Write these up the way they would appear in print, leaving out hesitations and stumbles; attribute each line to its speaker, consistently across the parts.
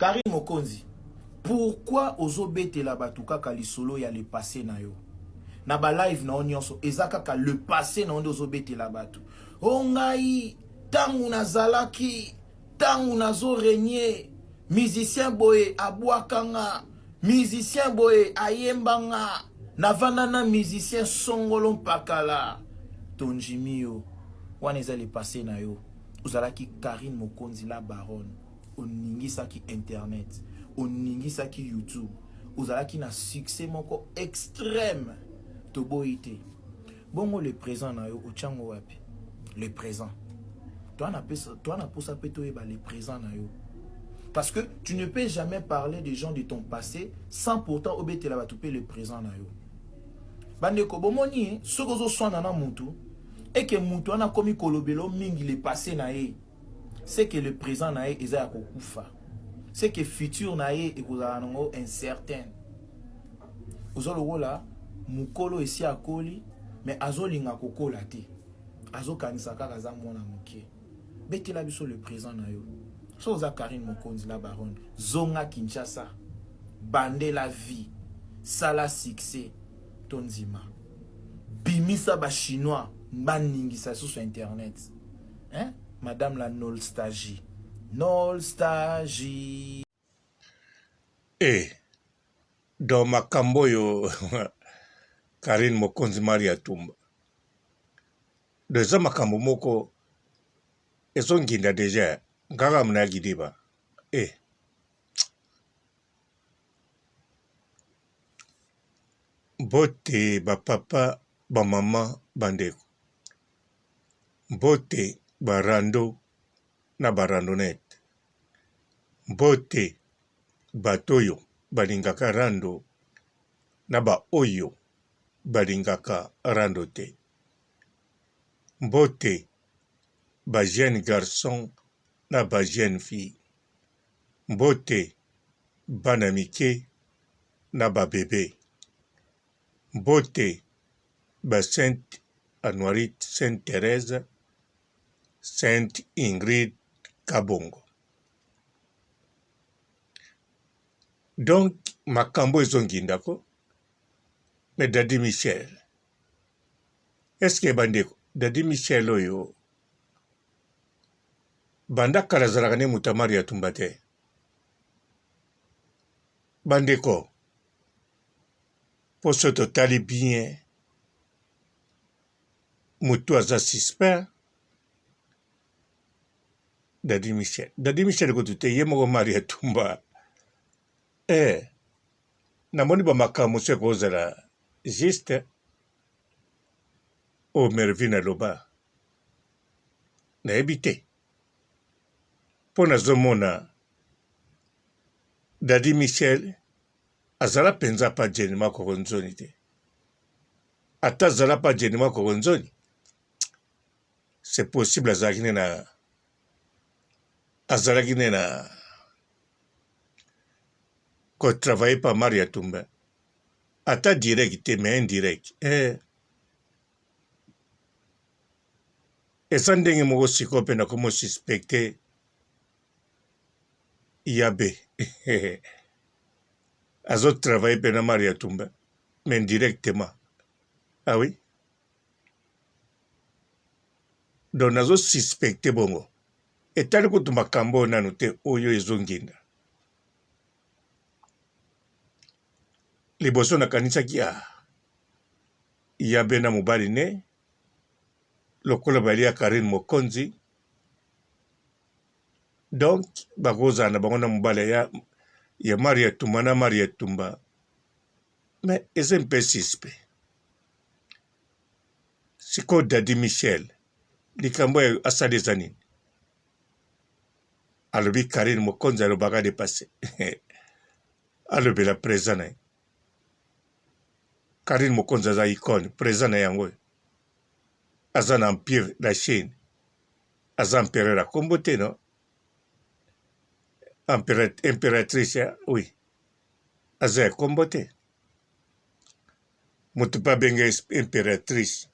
Speaker 1: Carine Mokonzi, pourquoi ozo betela batu kaka lisolo ya le passe na yo? Na ba live na yo nyonso eza kaka le passe na yo nde ozo betela batu. O ngai tangu nazalaki, tangu nazo regner, musicien boye abwaka nga, musicien boye ayemba nga, navanda na musicien songolo mpakala. Tondimi yo. Wana eza le passe na yo. Ozalaki Carine Mokonzi la baronne. Oningisaki internet, oningisaki YouTube, ozalaki na succès moko extreme, toboyi te. Bongo le présent na yo otyango wapi? Le présent. Toi na pesa, toi na posa pe toyeba le présent na yo. Parce que tu ne peux jamais parler des gens de ton passé sans pourtant obetela bato pe le présent na yo. Bandeko bomoni soki ozoswana na mutu eke mutu wana akomi kolobela mingi le passé na ye. C'est que le présent na ye eza ya kokufa. C'est que futur na ye ekozala nango incertain. Oza lokola mukolo esi akoli mais azolinga kokola te. Azokanisa kaka aza mwana moke. Betela biso le présent na yo. So oza Carine Mokonzi la baronne, zonga Kinshasa. Bandela vie. Sala succès. Tondima. Bimisa ba chinois baningisa susu internet. Hein? Madame la nostalgie. Nostalgie.
Speaker 2: Eh, donc makambo oyo Carine Mokonzi Maria Tumba. Donc eza makambo moko ezonginda deja ngaka mna gidiba. Eh. Mbote ba papa, ba mama, ba ndeko. Mbote ba rando na ba randonnette. Mbote bato oyo balingaka rando na ba oyo balingaka rando te. Mbote ba jeunes garçons na ba jeunes filles. Mbote bana mike na ba bebes. Mbote ba sainte Anuarite, sainte Therèse, sainte Ingrid Kabongo. Donc makambo ezonginda ko mais Daddy Michel est-ce que bandeko Daddy Michel oyo banda kala azalaka nde moto ya Maria Tumba te bandeko mpo soki totali bien mutu aza suspect Daddy Michel Daddy Michel kutu te ye moko Maria Tumba eh namoni ba makambo mosusu ekozala juste oyo Mervine aloba nayebi te mpo nazomona Daddy Michel azala mpenza pa Jenny Makoko Nzoni te ata azala pa Jenny Makoko Nzoni c'est possible azalaki nde na azalaki nde na ko travailler pa Maria Tumba ata direct te mais indirect eh. Eza ndenge moko sikoyo mpe nakomi suspecte Yabe azo travailler mpe na Maria Tumba mais indirectement ah oui donc nazo suspecte bongo etali kutu makambo oyo nanu te oyo ezonginda liboso nakanisaki ah yabe na mobali ne lokola balia Carine Mokonzi donc bakozala na bango na mobali ya, ya Maria Tumba na Maria Tumba mais eza mpe suspect sikoyo Daddy Michel likambo oyo asali eza nini alobi Carine Mokonzi alobaka depasse alobela présent na ye Carine Mokonzi aza icone présent na yango oyo aza na empire la Chine aza empereur ya kombo te no imperatrice oui aza ya kombo te moto mpe abenga imperatrice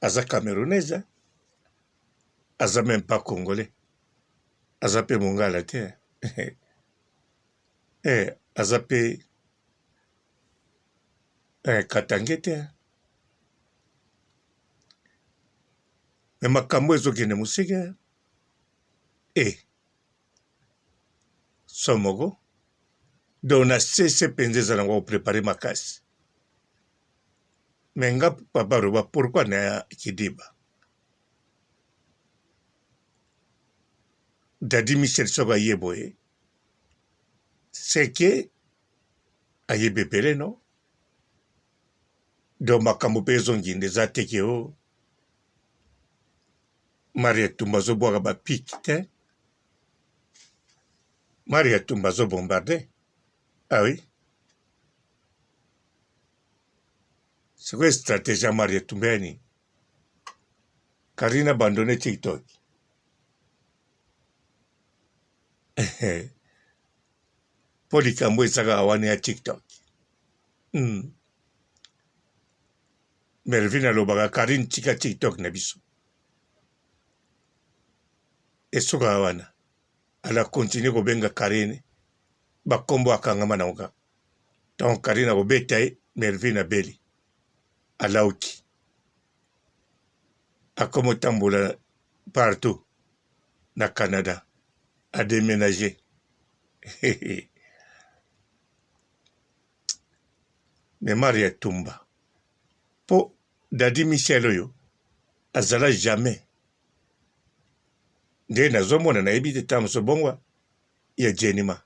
Speaker 2: aza camerounaise aza meme pas congolais aza mpe mongala te. Eh, aza pe eh, katange te. Me makambo ezokende mosika. Eh, somoko. Donc na sese mpenza eza nango koprepare makasi. Me nga papa aloba pourquoi na kidiba? Daddy Michel soki aye boye seke ayebi ebele no donc makambo mpe ezonginda eza te ke o oh, Maria Tumba azobwaka ba pique te Maria Tumba azobombarde ah oui sikoyo stratégie ya Maria Tumba ya nini Karine abandonne TikTok mpo likambo eza kaka wana ya tiktok mm. Melvin alobaka Karine tika tiktok na biso esukaka wana ala continue kobenga Karine bakombo akangama nango kaka ntango Karine akobeta ye Melvin abeli alauki akomi otambola partout na Canada a deménager mais Maria Tumba po Daddy Michel oyo azala jamais nde nazomona nayebi te ntango mosusu bongwa ya Jenima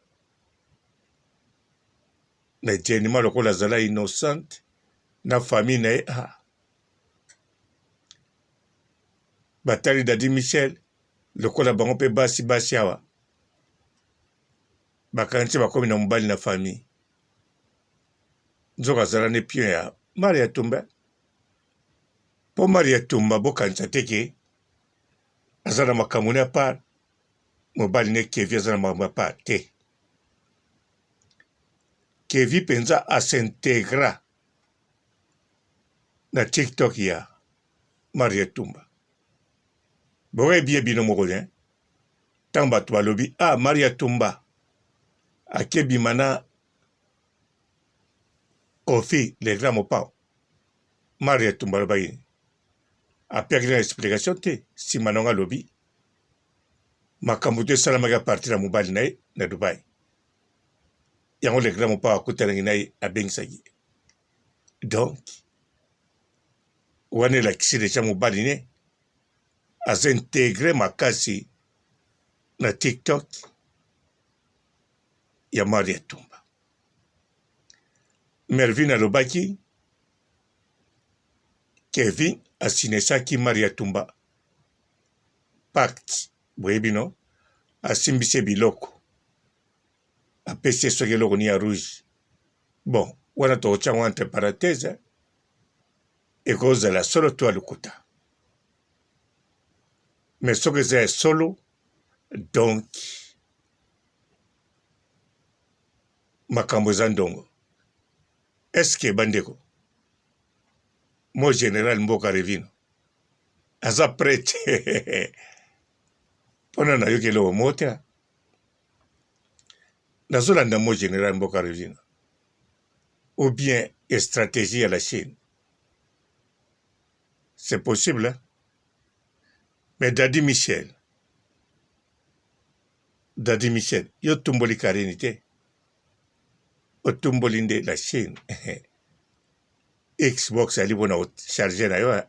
Speaker 2: na Jenima lokola azala innocente na famille na ye ah. Batali Daddy Michel lokola bango pe basi basi awa bakanisi bakomi na mobali na famille nzoka azala nde pion ya Maria Tumba po Maria Tumba bokanisa te ke aza na makambo ne apart mobali ne Kevi aza na makambo apart te Kevi mpenza asintegra na TikTok ya Maria Tumba. Boyebi ye bino moko te. Ntango bato balobi ah Maria Tumba akebima na Koffi le grand mopao. Maria Tumba alobaki nini? Apiaki na explication te. Nsima nango alobi makambo to esalamaki a partir ya mobali na ye na Dubai. Yango le grand mopao akutanaki na ye abengisaki ye. Donc wana elakisi deja mobali ne aza integre makasi na tiktok ya Maria Tumba. Mervin alobaki Kevin asinesaki Maria Tumba pacte boyebi no asimbisi ye biloko apesi ye soki eloko ni ya rouge bon wana tokotya yango entre parenthèse ekozala solo to ya lokuta mais soki eza ya solo donc makambo eza ndongo eske bandeko mo general mboka revino aza prete mpona nayoki eloko moko te nazolanda mo general mboka revino ou bien stratégie ya la Chine c'est possible hein? mais Daddy Michel Daddy Michel yo tumboli Karine te otumboli nde la Chine Xbox ali mpona kocharge na yo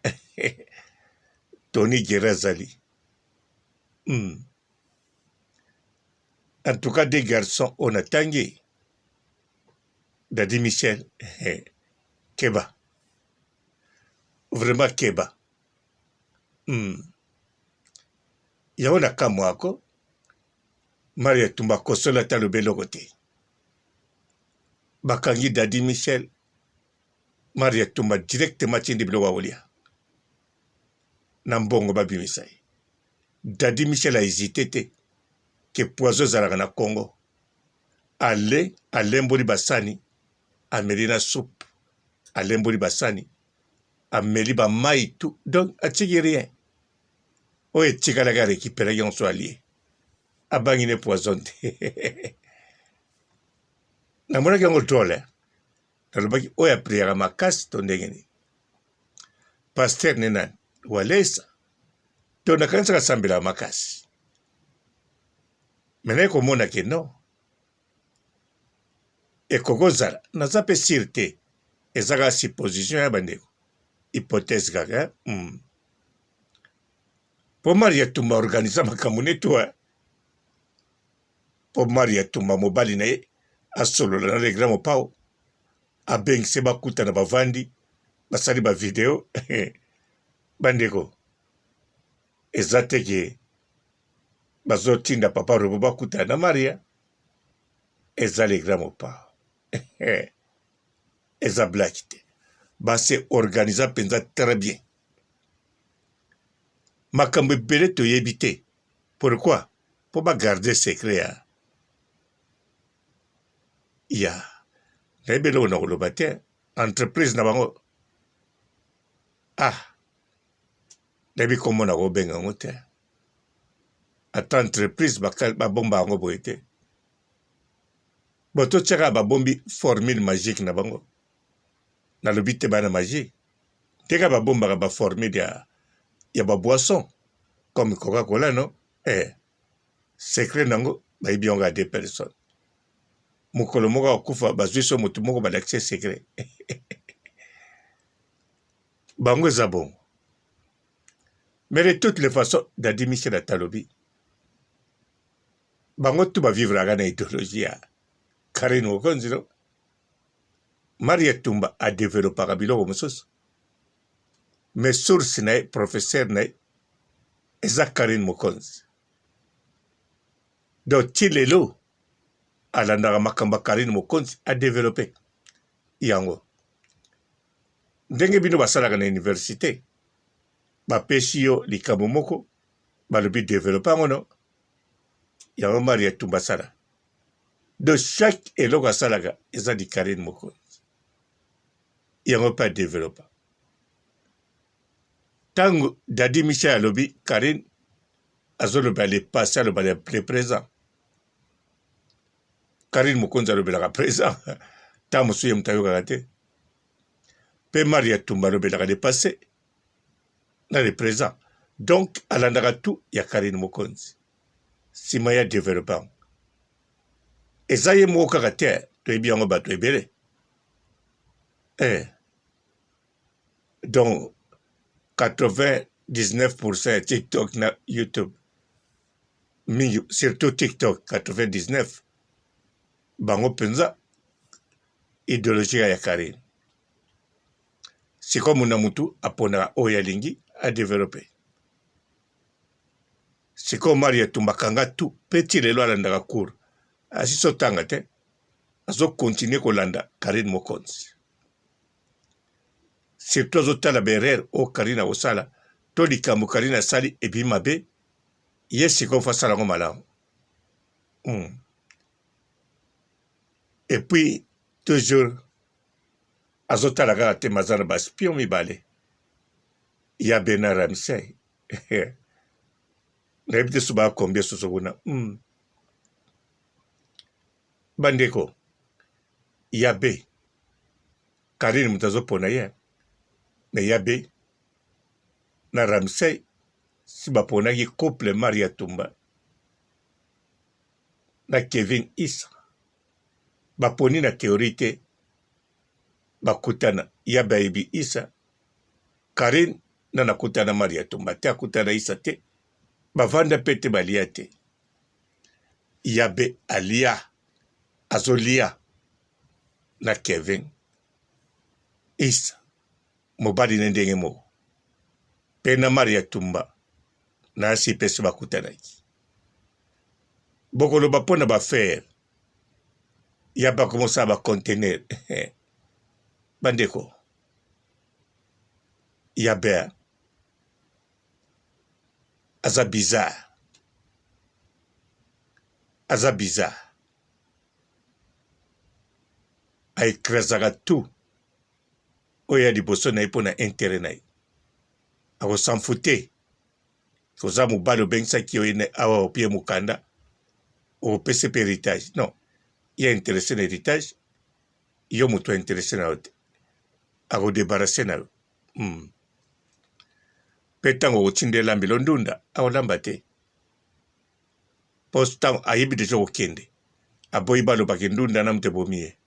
Speaker 2: Tony Guerra azali hmm. En tout cas des garçons oyo natangi Daddy Michel keba vraiment keba hmm. Yango na kamwa ko Maria Tumba kosola ata alobi eloko te bakangi Daddy Michel Maria Tumba directement atindi biloko ya kolia na mbongo babimisa ye Daddy Michel a hésité te que poison ezalaka na Congo. Ale alemboli basani ameli na soupe alemboli basani ameli ba mayi tout donc atiki rien oyo etikalaki a récupéraki yango so alie abangi ne poison te. Namonaki yango drole. Nalobaki oyo apriaka makasi to ndenge nini? Pasteur ne nani? Walesa. To nakanisaka asambelaka makasi. Mais naye komona ke non. Ekoki kozala, naza pe sur te. Eza kaka supposition ya bandeko. Hypothèse kaka. Po Maria Tumba organisa makambo ne to. Po Maria Tumba mobali na ye asolola na le grand Mopao, abengise bakutana bavandi basali ba video bandeko eza te ke bazotinda papa Robo bakutana na Maria, eza le grand Mopao eza blague te, ba se organisa mpenza très bien. Makambo ebele toyebi te pourquoi mpo ba garder secret ya ya nayebi eloko na koloba te entreprise na bango ah nayebi kombo na kobenga yango te ata entreprise babomba yango boye te bo totyaka babombi formule magique na bango nalobi te bana magie ndenge babombaka baformule ya, ya baboisson comme coca cola no eh. Secret nango bayebi yango ya deux personnes. Mokolo moko akufa bazwi so moto moko balakisi ye secret. Bango eza bongo. Mais de toutes les façons, Daddy Michel atalobi bango tout ba vivre na idéologie ya Carine Mokonzi no. Maria Tumba a developpaka biloko mosusu. Mais source na ye, professeur na ye eza Carine Mokonzi. Donc ti lelo alandaka makambo ya Carine Mokonzi a developper yango. Ndenge bino basalaka na universite, bapesi yo likambo moko, balobi developper yango no. Yango Maria Tumba asala. Donc chaque eloko asalaka eza di Carine Mokonzi. Yango mpe a developpa. Tango Daddy Michel alobi Carine azoloba le passé aloba le présent. Carine Mokonzi alobelaka présent. Tango mosusu ye moto ayokaka te. Mpe Maria Tumba alobelaka le passé na le présent. Donc alandaka tout ya Carine Mokonzi. Sima ya developpement. Eza ye moko kaka te, toyebi yango bato ebele. Eh. Donc 99% ya TikTok na YouTube mingi surtout TikTok 99 bango mpenza idéologie ya Karine. Sikoyo muna mutu aponaka oyo alingi a developper. Sikoyo Maria Tumba kanga tout pe ti lelo alandaka cours asisi otanga te azo continuer kolanda Carine Mokonzi. Surtout azotala ba erreur oyo Carine akosala to likambo Carine asali ebimi mabe ye sikoyo fo asala yango malamu. Et puis toujours azotala kaka te maza na ba spion mibale ya Bernard Ramsey nayebi te so ba combien soso kuna. Bandeko ya be Carine moto azopona ye me ya be na Ramsey si baponaki couple Maria Tumba na Kevin Issa baponi na théorie te bakutana ya be ayebi Issa Carine na nakutana Maria Tumba te akutana Issa te bavanda pe te balia te ya be alia azolia na Kevin Issa mobali ne ndenge moko pe na Maria Tumba na asi pe so bakutanaki bokoloba mpo na bafere ya bakomosala bacontener bandeko ya bea aza bizarre aza bizarre a ecrasaka tout oyo ya liboso na ye mpo na interet na ye ako s'en fouter oza mobali obengisaki yo ye awa opie mokanda okopesa mpe héritage non ye intéressé na héritage. Yo moto interesse na yo te. Akodebarase na yo. Mpe ntango okotinda elambelo ndunda, akolamba te. Mpo ntango ayebi deja kokende, aboyi balobaka ndunda na moto ebomi ye.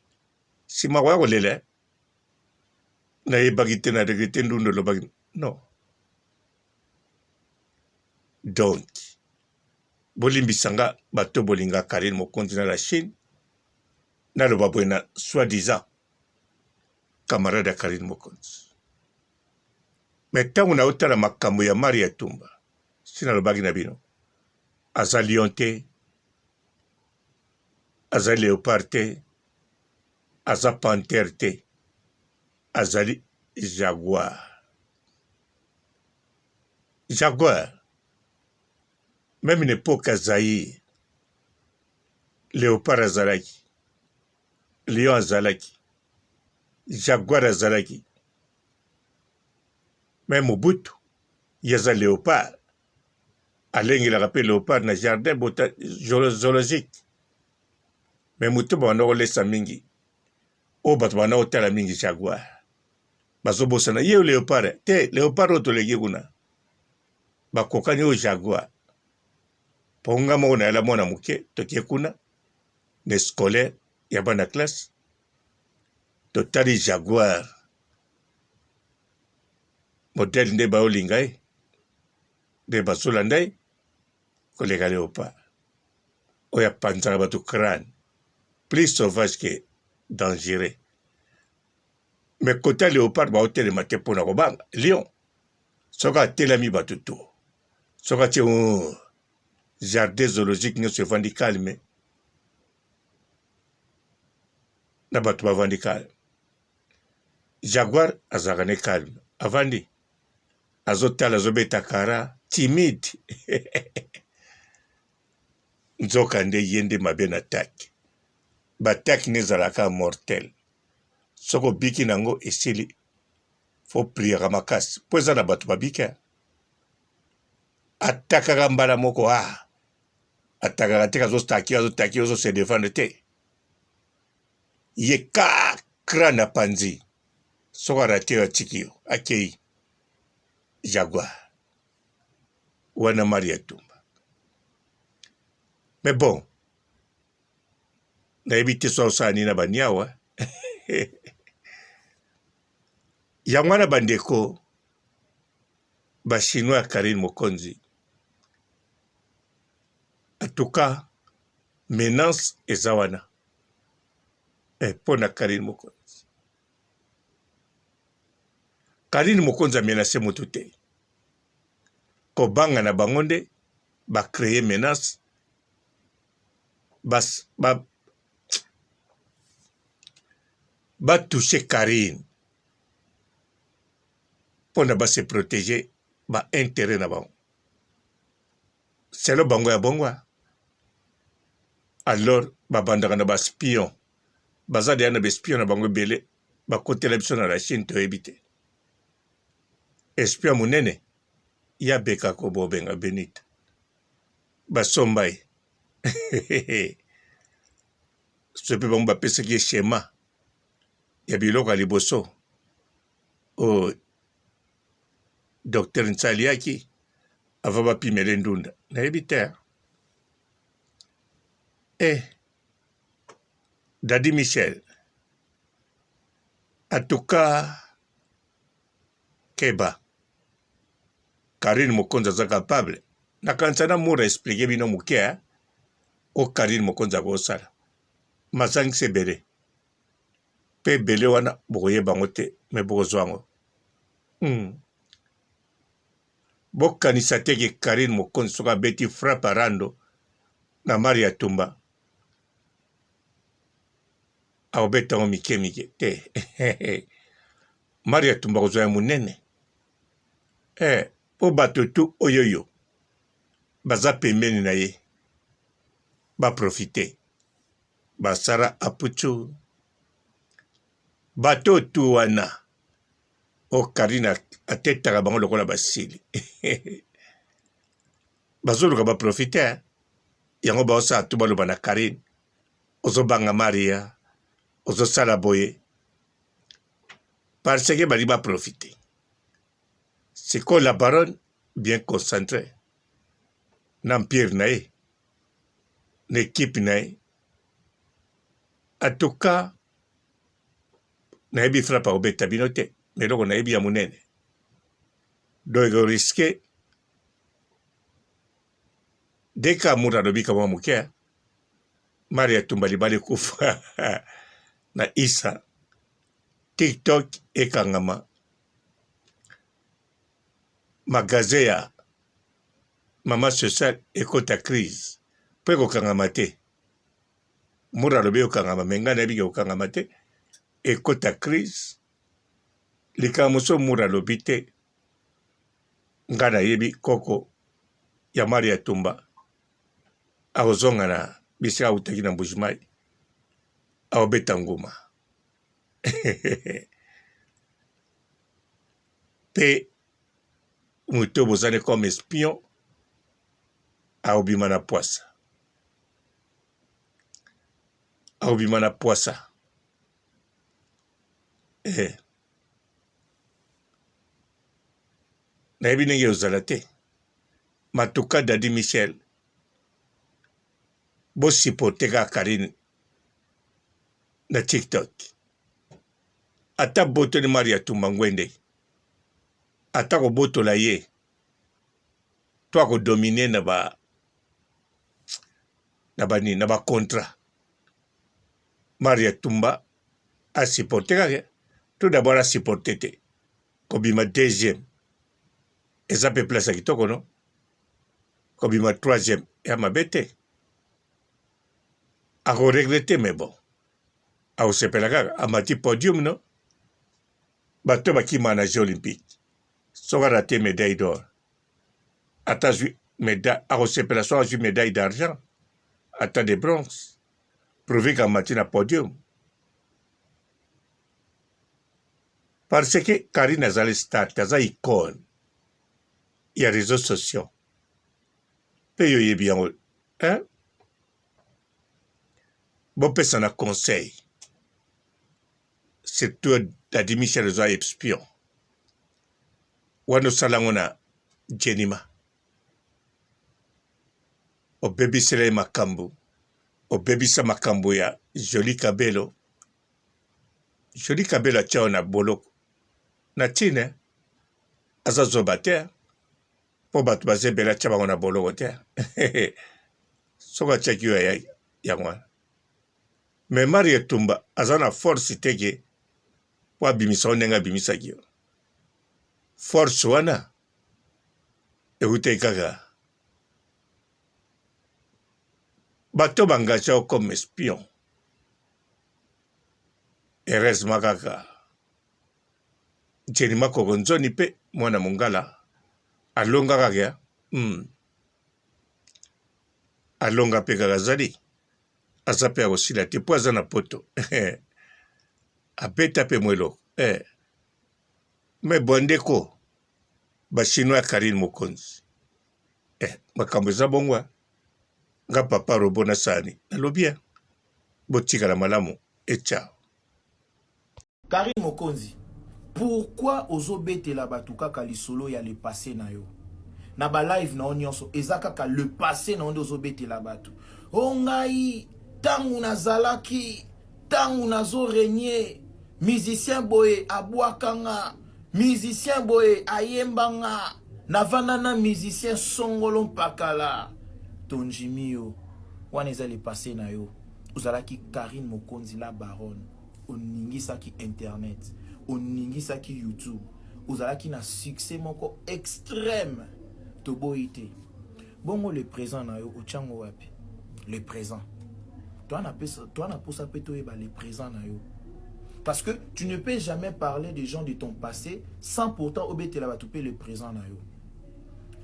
Speaker 2: Nsima akoya kolela, eh? Nayebaki te, na regrete ndunda olobaki. Non. Donc, bolimbisa nga bato bolinga Carine Mokonzi na la Chine, naloba boye na soi-disant camarade ya Carine Mokonzi. Mais ntango naotala makambo ya Maria Tumba, si nalobaki na bino, aza lion te, aza leopard te, aza panthère te, azali jaguar. Jaguar, meme na epoque ya Zaïre, leopard azalaki, lion azalaki, jaguar azalaki. Mais Mobutu, ye aza leopard, alengelaka mpe leopard na jardin zoologique. Mais moto babanda kolesa mingi, oyo bato babanda kotala mingi jaguar, bazobosana ye leopard te, leopard oyo toleki kuna bakokani oyo jaguar. Mpo nga moko nayala mwana moke, toke kuna na scolaire ya bana classe, totali jaguar modèle nde baolinga ye nde bazolanda ye koleka leopard oyo apanzaka bato crâne, plus sauvage que dangereux. Mais kota leopard baotelema te mpo na kobanga lion. Soki atelami bato to soki atie oh, jardin zoologique nyonso evandi calme na bato bavandi calme. Jaguar azalaka ne calme, avandi azotala, azobeta kara timide nzoka nde ye nde mabe na attaque. Ba-attaque nde ezalaka mortel, soki obiki na yango esili, fo priaka makasi mpo eza na bato babika atakaka mbala moko. Ah, atakaka te, azotaki azotaki, ozo se defendre te, ye ka crâne apanzi, soki arate yo atiki yo akei. Jaguar wana Maria Tumba. Mais bon, nayebi te so osala nini na baniawa yango wana. Bandeko bachinois ya Karine Mokonzi, en tout cas menace eza wana mpo na Karine Mokonzi. Karine Mokonzi amenace moto te, kobanga na bango nde bacreye menace, batouche Karine mpo na base protéger ba intérêt na bango selo bango ya bongo. Alors babandaka na baspion, baza deya na baespion na bango ebele bakotela biso na la Chine, toyebi te. Espion monene ya bekako bobenga Benita, basomba ye so mpe bango bapesaki ye schéma ya biloko ya liboso oyo docteur Nsaliaki avant bapimele ndunda, nayebi te. Eh, Dadi Michel, en tout cas keba, Karine Mokonzi aza capable. Nakanisa na Mura explique bino moke eh? O Karine Mokonzi akosala mazangisi ebele mpe ebele wana bokoyeba yango te, me bokozwa yango. Bokanisa te ke Karine Mokonzi soki abeti frappe rando na Maria Tumba akobeta yango mike mike te. Maria Tumba akozwa ya monene eh, mpo bato tu oyoyo baza pembeni na ye baprofite, basara aputu bato tu wana o Karine atetaka bango lokola basili bazoluka baprofite yango, baosala tu baloba na Karine ozobanga Maria. ozosala boye parce que balingi baprofite sikoyo la baronne bien concentré na empire na ye na ekipe na ye en tout cas nayebi frappe akobeta bino te mais eloko nayebi ya monene donc ekoriske dès amour alobi kamwa moke Maria tumba libala ekufa na Isa TikTok ekangama magasin ya mama sociale ekota crise mpo ekokangama te mura alobi ekokangama me ngai nayebi ke ekokangama te ekota crise likambo mosusu mura alobi te ngai nayebi koko ya maria tumba akozonga na bisika awutaki na Mbujimayi akobeta nguma mpe moto oyo bozali comme espion akobima na pwasa akobima na pwasa eh. Nayebi ndenge ozala te matuka Daddy Michel bo supporter kaka Carine na TikTok ata botoli Maria Tumba Ngwende ata kobotola ye to akodomine na ba na ba nini na ba contrat Maria Tumba a supporter kaka tout d'abord a supporter te kobima deuxième eza mpe place ya kitoko no kobima troisième ya mabe te akoregrete mais bon akosepela kaka amati podium no bato bakima na jeux olympique soki arate médaille d'or ata azwi médaille akosepela soki azwi médaille d'argent ata de bronze prouve kamati na podium Parce que Carine azali star te aza icone ya reseaux sociaux pe yo oyebi yango hein? Bopesana conseil surtout Daddy Michel oza espion wana osala yango na Jenima obebisela ye makambo obebisa makambo ya Jolie Kabelo Jolie Kabelo atia yo na boloko na tina aza zoba te mpo bato baza ebele atia bango na boloko te soki atiaki yo ya yango wana me Marie Etumba aza na force te ke mpo abimisa yo ndenge abimisaki yo force wana eutaki kaka bato bangage yo comme espion Heureusement kaka Jenny Makoko Nzoni mpe mwana mongala alonga kaka hmm. Alonga mpe kaka azali aza mpe akosila te mpo aza na poto abeta mpe mwa eloko eh. Me bondeko bachinois ya Karine Mokonzi eh, makambo eza bongo eh. Nga papa robot na sani nalobi eh. Botikala malamu et ciao.
Speaker 1: Carine Mokonzi pourquoi ozo betela batu kaka lisolo ya le passe na yo? Na ba live na yo nionso eza kaka le passe na yo nde ozo betela batu. Oh ngai tangu nazalaki tangu nazo regner musicien boye abwaka nga musicien boye ayemba nga navanda na musicien songolo mpakala tondimi yo wana eza le passe na yo ozalaki Carine Mokonzi la baronne oningisaki internet oningisaki YouTube ozalaki na succès moko extrême toboyi te bongo le présent na yo otyango wapi le présent toi na posa mpe toyeba le présent na yo parce que tu ne peux jamais parler des gens de ton passé sans pourtant obetela bato mpe le présent na yo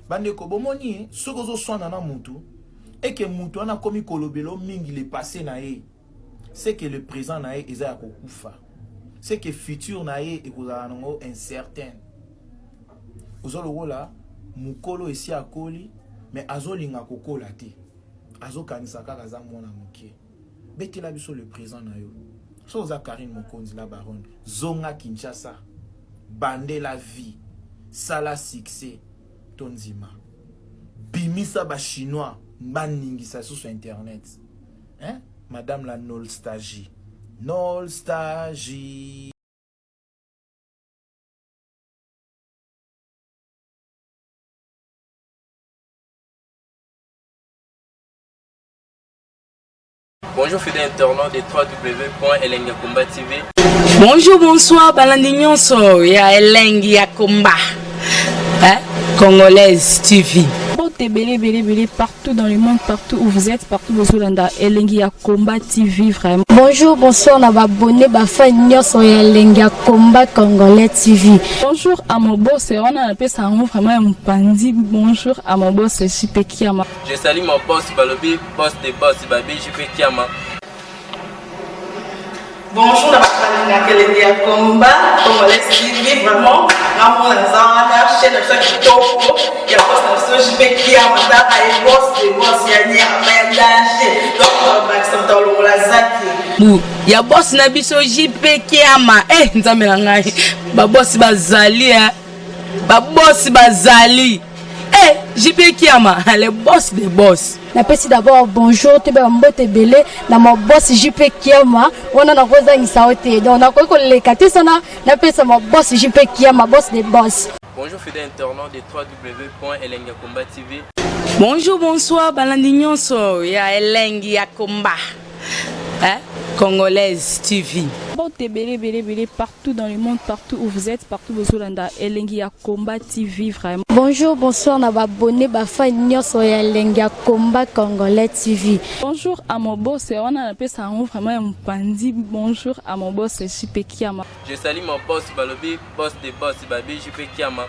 Speaker 1: bandeko bomoni soki ozoswana na mutu eke mutu wana akomi kolobela mingi le passé na ye c'est que le présent na ye eza ya kokufa c'est que futur na ye ekozala nango incertain oza lokola mokolo esi akoli mais azolinga kokola te azokanisa kaka aza mwana moke betela biso le présent na yo. So oza Carine Mokonzi la baronne, zonga Kinshasa, bandela vie, sala succès, tondima. Bimisa ba chinois, baningisa susu internet. Hein? Madame la nostalgie. Nostalgie.
Speaker 3: Bonjour fidèles internautes de www.elengiyakomba TV.
Speaker 4: Bonjour, bonsoir, balandi nyonso ya Elengi ya Komba. Hein? Congolaise TV.
Speaker 5: Mbote ebele ebele ebele partout dans le monde, partout où vous êtes, partout bozolanda Elengi ya Combat TV vraiment.
Speaker 6: Bonjour, bonsoir na ba abonné ba fan nyonso ya Elengi ya Combat Congolais TV.
Speaker 5: Bonjour à mon boss, wana napesa yango vraiment ya mopanzi. Bonjour à mon boss JP Kiama.
Speaker 3: Je salue mon boss Balobi, boss des boss Babi JP Kiama.
Speaker 7: Bonjour na bato balingaka elengi ya combat congolais TV vraiment ngamona naza wana chaîne na biso ya kitoko ya boss na biso JP Kiama tala ye boss de boss ya nyama ya danger donc bakisa moto alongola zaki
Speaker 4: Bu ya boss na biso JP Kiama eh nzambe na ngai ba boss bazali eh ba boss bazali eh JP Kiama le boss des boss.
Speaker 6: Napesi d'abord bonjour toyeba mbote ebele na ma boss JP Kiama wana nakozangisa yo te donc nakoki koleka te sana napesa ma boss JP Kiama boss des boss.
Speaker 3: Bonjour fidèles internautes de www.elengiyakomba TV.
Speaker 4: Bonjour, bonsoir, balandi nyonso ya Elengi ya Komba. Hein? Congolaise TV.
Speaker 5: Mbote ebele ebele ebele partout dans le monde, partout où vous êtes, partout bozolanda Elengi ya Combat TV vraiment.
Speaker 6: Bonjour, bonsoir na ba abonné ba fan nyonso ya Elengi ya Combat Congolais TV.
Speaker 5: Bonjour à mon boss, wana napesa yango vraiment ya mopanzi. Bonjour à mon boss JP Kiama.
Speaker 3: Je salue mon boss Balobi, boss des boss Babi JP Kiama.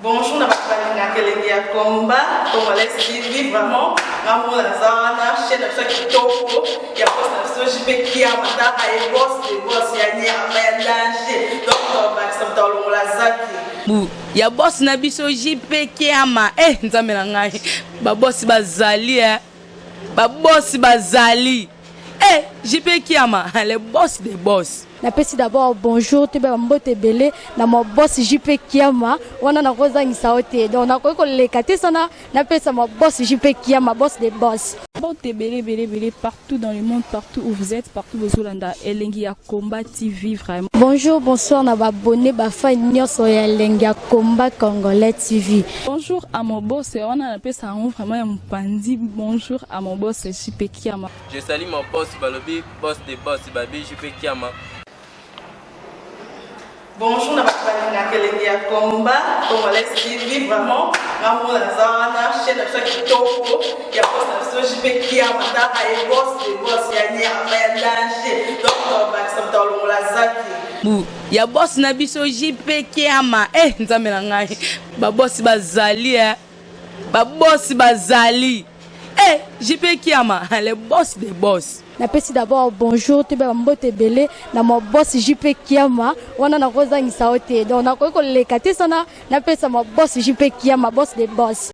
Speaker 7: Bonjour na bato balingaka elengi ya combat congolais TV vraiment ngamona naza wana chaîne na biso ya kitoko ya boss na biso JP Kiama tala ye boss de boss ya nyama ya danger donc bakisa moto alongola zaki
Speaker 4: Bu ya boss na biso JP Kiama eh nzambe na ngai ba boss bazali eh ba boss bazali eh JP Kiama le boss des boss.
Speaker 6: Napesi d'abord bonjour toyeba mbote ebele na ma boss JP Kiama wana nakozangisa yo te donc nakoki koleka te sana napesa ma boss JP Kiama boss des boss.
Speaker 5: Mbote ebele ebele ebele partout dans le monde, partout où vous êtes, partout bozolanda Elengi ya Combat TV vraiment.
Speaker 6: Bonjour, bonsoir na ba abonné ba fan nyonso ya Elengi ya Combat Congolais TV.
Speaker 5: Bonjour à mon boss, wana napesa yango vraiment ya mopanzi. Bonjour à mon boss JP Kiama.
Speaker 3: Je salue mon boss Balobi, boss des boss Babi JP Kiama.
Speaker 7: Bonjour na bato balingaka elengi ya combat congolais TV vraiment ngamona naza wana chaîne na biso ya kitoko ya boss na biso JP Kiama tala ye boss de boss ya nyama ya danger donc bakisa moto alongola zaki.
Speaker 4: Bu ya boss na biso JP Kiama eh nzambe na ngai ba boss bazali eh ba boss bazali eh JP Kiama le boss des boss.
Speaker 6: Napesi d'abord bonjour toyeba mbote ebele na ma boss JP Kiama wana nakozangisa yo te donc nakoki koleka te sana napesa ma boss JP Kiama boss des boss.